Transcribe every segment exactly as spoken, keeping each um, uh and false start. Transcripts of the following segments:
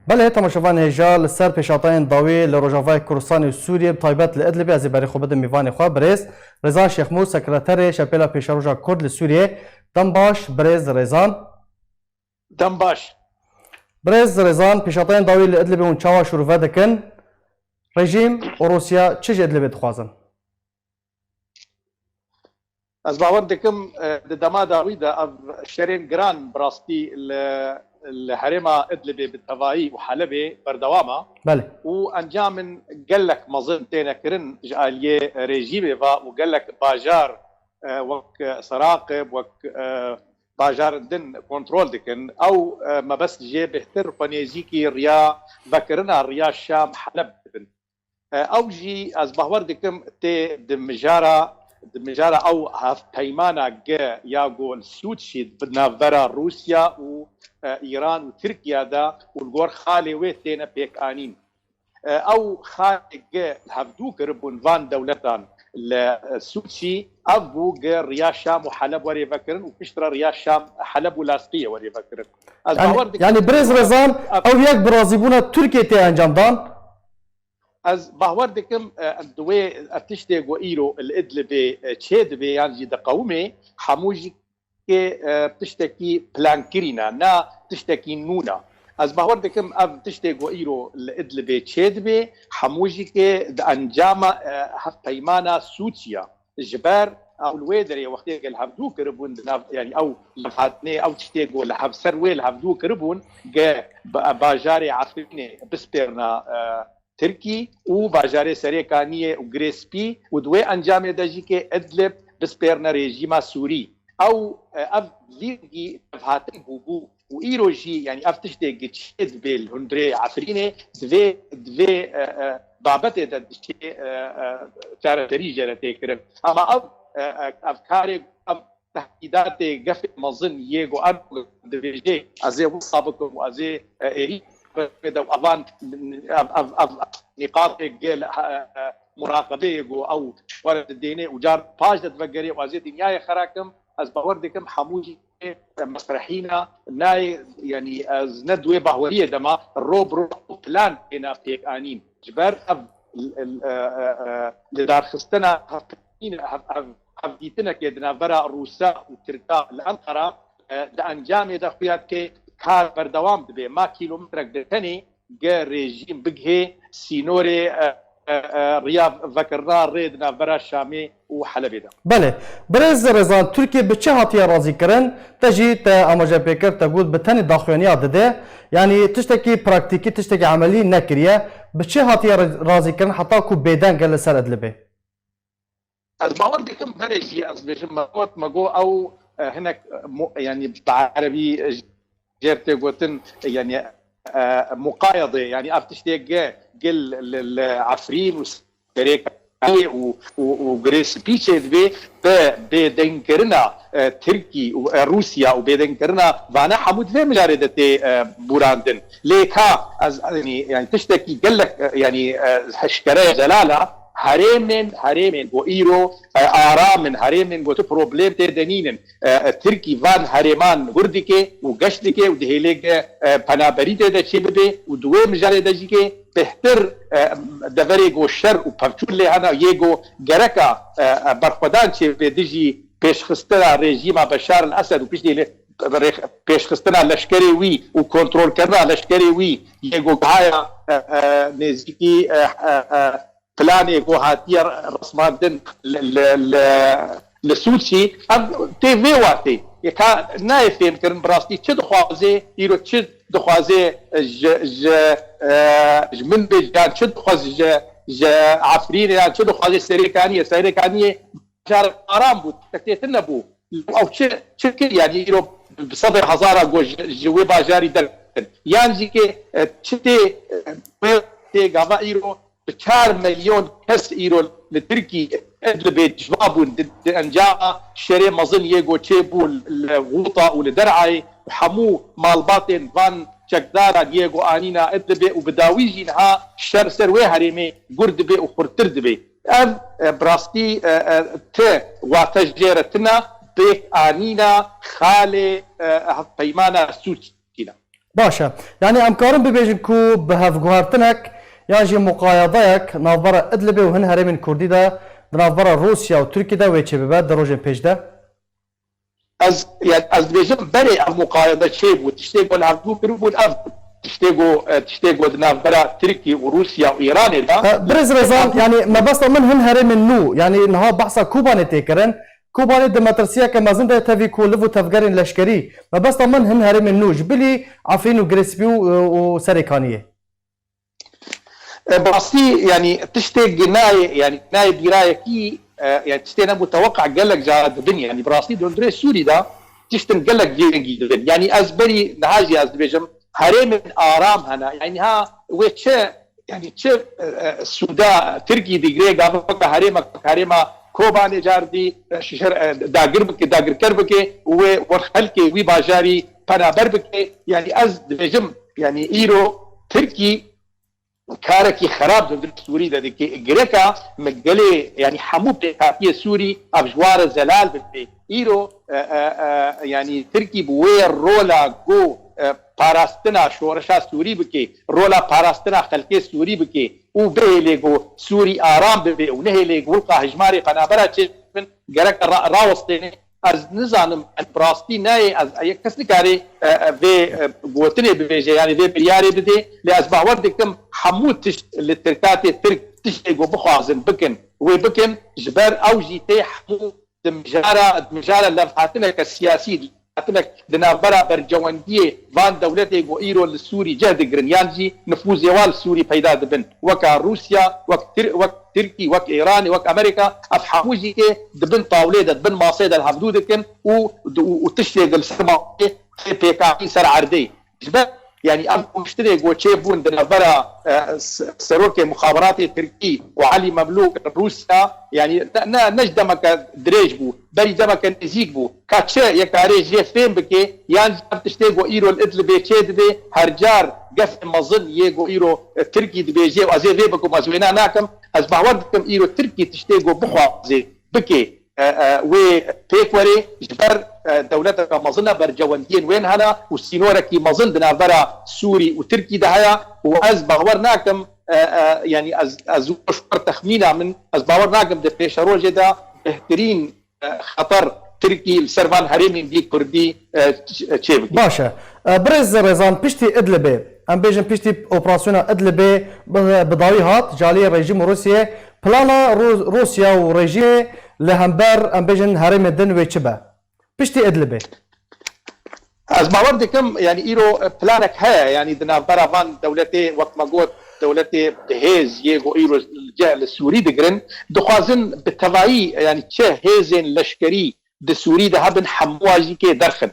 Belê, temaşevan hêja, li ser pêşhatayên dawî li Rojavayê Kurdistanê û Sûriyê, bi taybet li Idlibê, ez ê berê xwe bidim mîvanê xwe, birêz Rêzan Şêxmûs, sekreterê Şepêla Pêşeroja Kurd li Sûriyê. Dem baş, birêz Rêzan. Dem baş. Birêz Rêzan, pêşhatayên dawî li Idlibê hûn çawa şûrve dikin? Rejîm û Rûsya çi ji Idlibê dixwazin? Ez bawer dikim, e, di dema dawî de ev şerên giran bi rastî li, li herêma Idlibê bi tevayî û Helebê berdewam e. Belê. Û encamên gelek mezin têne kirin ji aliyê rejîmê ve û gelek bajar, e, wek Seraqib, wek, e, bajarên din kontrol dikin. Ew, e, mebest jê bêhtir xwe nêzîkî riya vekirina riya Şam Heleb dibin. E, ew jî ez bawer dikim tê di mijara, di mijara ew hevpeymana ge ya ku li Sûçî bi navbera Rûsya û, e, Îran û Tirkiye de û li gor xalê wê têne pêkanîn. E, ew xalê ge li hevdû kiribûn van dewletan li, e, Sûçî, ev bû ge riya Şam û Heleb werê vekirin û piştre riya Şam, Heleb û Laskiye werê vekirin. Ez Yani, bawer dikim yani birêz Rêzan, ev ew yek bi razîbûna Tirkiye tê encam dan? Ez bawer dikim, e, di wê, e, tiştê ku îro li Idlibê, e, çê dibê yan jî diqewimê, hemû jî kê, e, tiştekî plankirî ne, ne tiştekî nû ne. Ez bawer dikim ev tiştê ku îro li Idlibê çê dibê, hemû jî kê di encama, e, hevpeymana Sûçiya. Ji ber ew li wê derê wextê gel hevdû kiribûn di nav, yanî ew levhatinê, ew tiştê ku li hev ser wê li hevdû kiribûn, ge ba-, bajarê Efrînê bispêrna, e, Tirkî û bajarê Serêkaniyê û Girê Spî û di wê encamê de jî kê Idlib bispêrne rejîma Sûrî. Ew, e, ev vîrgî tevhatin bûbû û îro jî, yanî ev tiştê giçê dibê li hundirê Efrînê, divê, divê, e, e, babetê de diçê, e, e, çareserî jê re tê kirin. Ama ev, e, e, ev karê, ev tehdîdatê gefê mezin yê ku Erdogan dibêje, ez ê wisa bikim û ez ê, e, êrî de avan ev, ev, ev nîqatê gel, e, e, muraqebeyê ku ew were didêne û car paş de divegerê û ez ê dinyayê xera kim, ez bawer dikim hemû jî mesrehîna nayê, yanî ez ne di wê bahweriyê de ma ro bi ro plan têne pêkanîn. Ji ber ev, e, e, e, lidarxistina hev, hev, hevdîtinekê di navbera Rûsa û Tirka li Enqera, e, di encamê de xuya dike kar berdewam dibe. Ma kîlometrek bi tenê ge rejîm bigihê sînorê, e, e, e, riya vekirina rê di navbera Şamê û Helebê de. Belê. Birêz Rêzan, Tirkiye bi çi hatiye razîkirin? Te jî te amaje pê kir, te got bi tenê daxuyaniya dide. Yanî tiştekî praktîkî, tiştekî emelî nekiriye. Bi çi hatiye ra-, razîkirin heta ku bêdeng e li ser Idlibê? Ez bawer dikim berê jî ez bêjim me got, me got ew, e, hinek, e, mu-, yanî bi erebî, e, jêr tê gotin, e, yanî, e, muqayede, yanî ev tiştê ge gil li, li Efrîn û Serêkaniyê û, û, û Girê Spî çêdibê bi bêdengkirina, e, Tirkî û, e, Rûsya û bêdengkirina vana hemû di vê mijarê de tê, e, bûrandin. Lê ka ez, yanî, yanî tiştekî gelek, e, yanî, e, eşkere ye zelal e, herêmên, herêmên ku îro, e, aram in, herêmên ku tu problem tê de nînin, e, e, Tirkî van herêman hur dike û geş dike û dihêle ge, e, penaberî tê de çê bibe û di wê mijarê de jî ke bêhtir, e, deverê go şer û pevçûn lê hene, yê go gereka, e, e, berxwedan çê bibe dijî pêşxistina rejîma Beşar el Esed û piştî lê rêx-, pêşxistina leşkerê wî û kontrolkirina leşkerê wî yê go gihaya, e, e, nêzîkî, e, e, e, planê ku hatiye resmandin li, li, li, li Sûçî, ev tê vê watê. Yeka nayê fêhm kirin bi rastî çi dixwaze, îro çi dixwaze ji, ji, e, ji min bê yan çi dixwaze ji, ji Efrînê yan çi dixwaze Serêkaniyê. Serêkaniyê bajar aram bû, tiştek tê tune bû. Ew çi, çi kir, yanî îro bi sedê hezara got ji, ji wê bajarî derketin. Yan jî ke, e, çi tê, e, wê tê gava îro bi çar milyon kes îro li Tirkî, Idlibê dijwa bûn di, di encama şerê mezin yê go çê bû li Ɣûta û li Der'ayê û hemû malbatên van çekdaran yê go anîna Idlibê û bi dawî jî niha şer ser wê herêmê gur dibe û xurtir dibe. Ev, e, bi rastî, e, e, ti wate jê re tune pêk anîna xalê, e, hevpeymana Sûçî ne. Baş e. Yanî em karin bibêjin ku bi hevguhertinek yan jî muqayedeyek navbera Idlibê û hin herêmên Kurdî de di navbera Rûsya û Tirkî de wê çêbibe di rojên pêş de? Ez, yani ez dibêjim berê ev muqayede çêbû. Tiştê ku li hevdû kiribûn ev bû. Tiştê ku, e, tiştê ku di navbera Tirkî û Rûsya û Îranê de. E, Birêz Rezan, yani mebesta min hin herêmên nû, yani niha behsa Kobanê tê kirin. Kobanê di metirsiyeke mezin de tevî ku liv û tevgerên leşkerî. Mebesta min hin herêmên nû, ji bilî Efrîn û Girê Spî û, û Serê Kaniyê. E, bi rastî, yani tiştê ginayê, yani ginayê bîrayekî, e, yani tiştê ne muteweqa gelek cara dibin, yani bi rastî di hundirê Sûrî de tiştin gelek girîngî dibin. Yani ez berî niha jî ez dibêjim herêmên aram hene. Yani ha wê çi, yani çi, e, e, sûda Tirkî digirê gava weke herêmek, herêma Kobanê cardî, e, şişer, e, dagir bike, dagirker bike û wê wer xelkê wî bajarî penaber bike. Yani ez dibêjim, yani îro Tirkî karekî xerab di hundirê Sûrî de dike. Gireka me gelê, yani hemû pêkhatiyê Sûrî ev ji wan re zelal bibe. Îro, e, e, e, yani Tirkî bi wê rola ku, e, parastina şoreşa Sûrî bike, rola parastina xelkê Sûrî bike û bihêlê ku Sûrî aram bibe û nehêlê ku wilqa hejmarê penabera çêbin, gerek ra-, rawestêne. Ez nizanim, em bi rastî nayê, ez, e, kes nikare, e, e, vê, e, gotinê bibêje, yani vê biryarê bide, lê ez bawer dikim hemû tişt li tirkatê tirk tiştê ku bixwazin bikin, wê bikin, ji ber ew jî tê hemû di mijara, di mijara levhatineke siyasî, levhatinek di navbera bercewendiyê van dewletê ku îro li Sûrî cih digirin, yan jî nifûzê wan li Sûrî peyda dibin, weka Rûsya, wek Tir-, wek Tirkî, wek Îranê, wek Amerîka, ev hemû jî ê di bin tawlê de, di bin masê de li hevdû dikin û, û, û tiştê li ser masê tê pêkanîn ser erdê. Ji ber, yani ev kuştinê ku çêbûn di navbera, e, s-, serokê muxaberatê Tirkî û Elî Memlûk Rûsya, yani ne, ne, ne ji demeke dirêj bû, berî demeke nêzîk bû. Ka çi ye karê jê fêm bike, yan jî ev tiştê ku îro li Idlibê çêdibe, her car gefê mezin yê ku îro, e, Tirkî dibêje û ez ê vê bikim, ez wêna nakim, ez bawer dikim îro Tirkî tiştê ku bixwaze bike, e, e, wê pêk were, ji ber, e, dewleteke mezin e, bercewendiyên wên hene û sînorekî mezin di navbera Sûrî û Tirkî de heye û ez bawer nakim, e, e, yani ez, ez ji ber texmîna min, ez bawer nakim di pêşerojê de bêhtirîn, e, xeter Tirkî li ser van herêmên dî Kurdî, e, ç-, e, çêbike. Baş e. E, Birêz Rezan, piştî Idlibê, em bêjin piştî operasyona Idlibê bi, bi dawî hat ji aliyê rejîm û Rûsiyê, plana Rû-, Rûsya û rejîmê li hember, em bêjin, herêmê din wê çi be? Piştî Idlibê. Ez bawer dikim, yani îro planek heye, yani di navbera van dewletê, wek me got, dewletê bi hêz yê ku îro cih li Sûrî digirin, dixwazin bi tevayî, yani çi hêzên leşkerî di Sûrî de hebin, hemû wan jî kê derxin.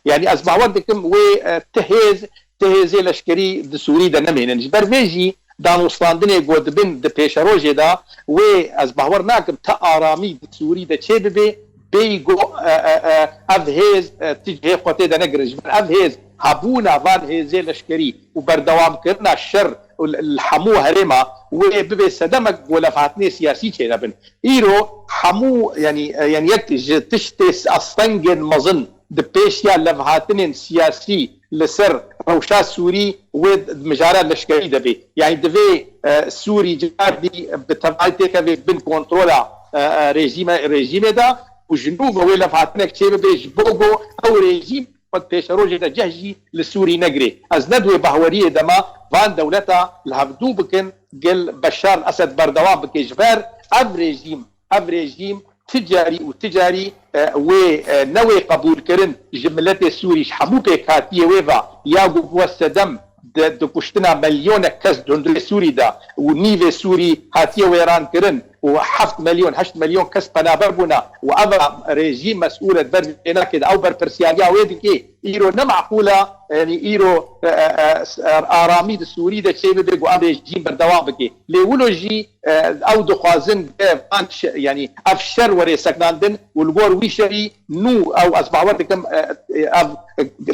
Yani ez bawer dikim wê, e, ti hêz, ti hêzê leşkerî di Sûrî de nemênin. Ji ber vê jî danûstandinê ku dibin di pêşerojê de, wê ez bawer nakim ti aramî di Sûrî de çêbibe, bêyî ku, e, e, e, ev hêz, e, ti cihê xwe tê de negirin. Ji ber ev hêz, hebûna van hêzê leşkerî û berdewamkirina şer û li, li hemû herêma wê bibe sedemek ku levhatinê siyasî çênebin. Îro hemû, yani, e, yani yek ji tiştê s-, astengên mezin di pêşiya levhatinên siyasî li ser rewşa Sûrî wê di mijara leşkerî de bê. Yani divê, e, Sûrî cardî bi tevayî têkeve bin kontrola, e, e, rejîme, rejîmê de û ji nû ve wê levhatinek çêbibe ji bo ku ew rejîm wek pêşerojê de cih jî li Sûrî negirê. Ez ne di wê bahweriyê de me van dewleta li hevdû bikin, gel Beşar Esed berdewam bike. Ji ber ev rejîm, ev rejîm ti carî û ti carî, e, wê, e, ne wê qebûl kirin ji miletê Sûrî, ji hemû pêkhatiyê wê ve, ya ku bûye sedem di, di kuştina milyonek kes di hundirê Sûrî de û nîvê Sûrî hatiye wêran kirin û heft milyon, heşt milyon kes penaber bûne û ev rejîm mesûl e, di ber vê nake de ew berpirsiyariya wê dike. Îro ne meqûl e, yanî îro, e, e, e, aramî di Sûrî de çêbibe ku em rejîm berdewam bike. Lê wilo jî, e, ew dixwazin ke van şe-, yanî ev şer were sekinandin û li gor wî şerî nû ew, ez bawer dikim, e, e, ev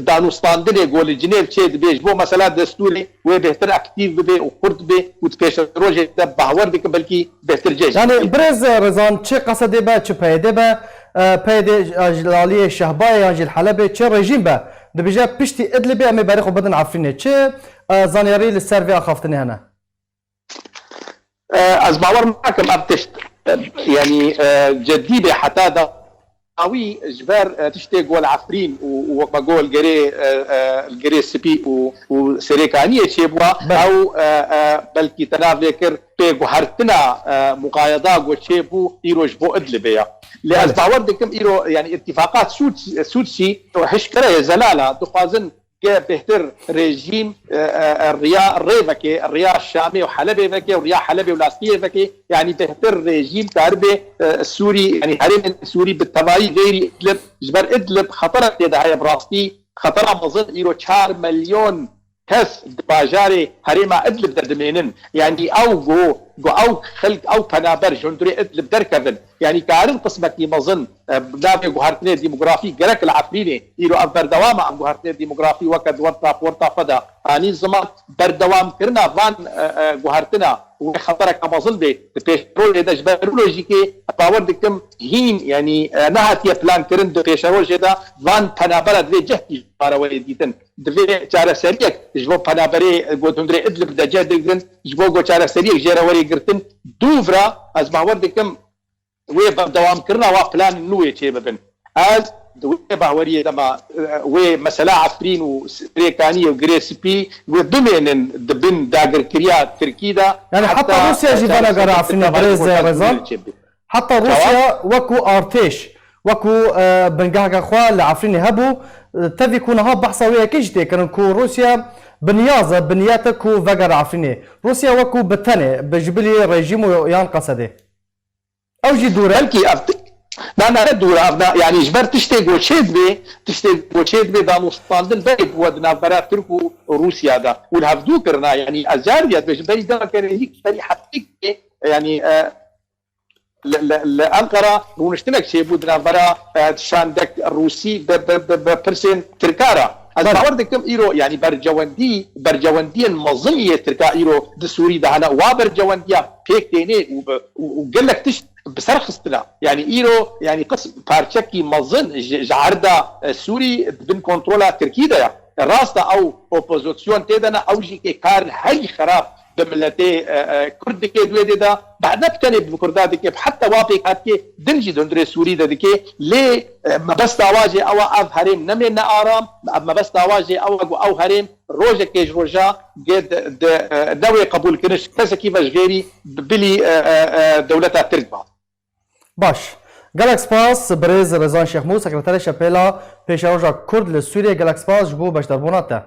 danûstandinê ku li Cinêv çêdibe ji bo mesela destûrê wê bêhtir aktîf bibe û xurt bibe û di pêşerojê de bawer dikim belkî bêhtir cih jî. Yanî birêz Rezan, çi Qesedê be, çi PYD be, e, PYD ji aliyê Şehbayê yan jî li Helebê, çi rejîm be, Dibêje piştî Idlibê em ê berê xwe bidin Efrînê. Çi, e, zanyarî li ser vê axaftinê hene? E, ez bawer nakim ev tişt, e, yanî, e, cedî bê heta dawî ji ber, e, tiştê ku li Efrîn û, û wek me got li gerê, e, e, li gerê Spî û, û Serêkaniyê çêbûwa, Belê. ew, e, e, belkî te nav lê kir pê guhertina, e, muqayeda ku çêbû îro ji bo Idlibê ya. Lê ez Belê. bawer dikim îro, yanî, îtîfaqat Sût-, Sûtsî hişkere ye, zelal e, dixwazin ke bêhtir rejîm, e, e, e, riya rê veke, riya Şamê û Helebê veke û riya Helebê û Lastiyê veke, yanî bêhtir rejîm karibe, e, Sûrî, yanî herêmên Sûrî bi tevayî xeyrî Idlib, ji ber Idlib xetera tê de heye bi rastî, xetera mezin îro çar milyon kes di bajarê herêma Idlib de dimênin. Yanî ew go, go ew xelk, ew penaber ji hundirê Idlib derkevin. Yanî karin qismekî mezin, e, bi navê guhertinê demografî gerek li Efrînê, îro ev berdewam e, ev guhertinê demografî weke di werta, werta xwe de anî ziman, berdewamkirina van, e, e, guhertina wê xetereke mezin bê di pêşerojê de ji ber wilo jî kê bawer dikim hîn, yanî, e, nehatiye plankirin di pêşerojê de van penabera divê cehkî ji xwe re were dîtin. Divê çareseriyek ji bo penaberê, e, got hundirê Idlib de cih digirin, ji bo got çareseriyek jê re were girtin. Dûv re ez bawer dikim wê berdewamkirina wa planên nû wê çêbibin. Ez di wê baweriyê de me, e, wê mesela Efrîn û Rêkaniyê û Girê Spî wê bimênin di bin dagirkiriya Tirkî de. Yani heta Rûsya jî vana gara Efrînê birêz Rezan. Heta Rûsya wekû artêş, wekû, e, bingeheke xwe li Efrînê hebû, e, tevî ku niha behsa wê yekê jî tê kirin ku Rûsya bi niyaz e, bi niyet e ku vegere Efrînê. Rûsya wekû bi tenê, bi ji bilî rejîm û yan Qesedê. Ew jî dûr e. Belkî ev ti-, na, na, ne dûr e, ev na, yanî ji ber tiştê ku çêdibê, tiştê ku çêdibê danûstandin berê bûye di navbera Tirk û Rûsya de. Û li hevdû kirina, yanî ez car diye dibêjim, berî demeke nêzîk, berî hefteyekê, yanî, e, li, li, li Enqera rûniştinek çêbû di navbera, e, şandek Rûsî bi, bi, bi, bi pirsên Tirka re. Ez Belê. bawer dikim îro, yanî bercewendî, bercewendiyên mezin yê Tirka îro di Sûrî de hene. Wa bercewendiya pêk tênê û bi, û, û gelek tişt bi ser xistina. Yanî îro, yanî qis-, parçekî mezin ji, ji erda, e, Sûrî di bin kontrola Tirkî de ye. Rast e ew opozîsyon tê de ne, ew jî kê kar herî xerab bi miletê, e, e, Kurd dike di wê dê de, beh ne bi tenê bi Kurda dike, heta wa pêk hatikê din jî di hundirê Sûrî de dike. Lê, e, mebesta wa jê ew e ev herêm nemêne aram, mebesta wa jê ew e ku ew herêm rojekê ji roja gê di, di, e, newê qebûlkirin ji kesekî ve ji xêrî bi bilî, e, e, e, dewleta Tirk ba. Baş. Gelek spas, birêz Rezan Şêxmû, sekreterê Şepêla Pêşeroja Kurd li Sûriyê. Gelek spas ji bo beşdarbûna te.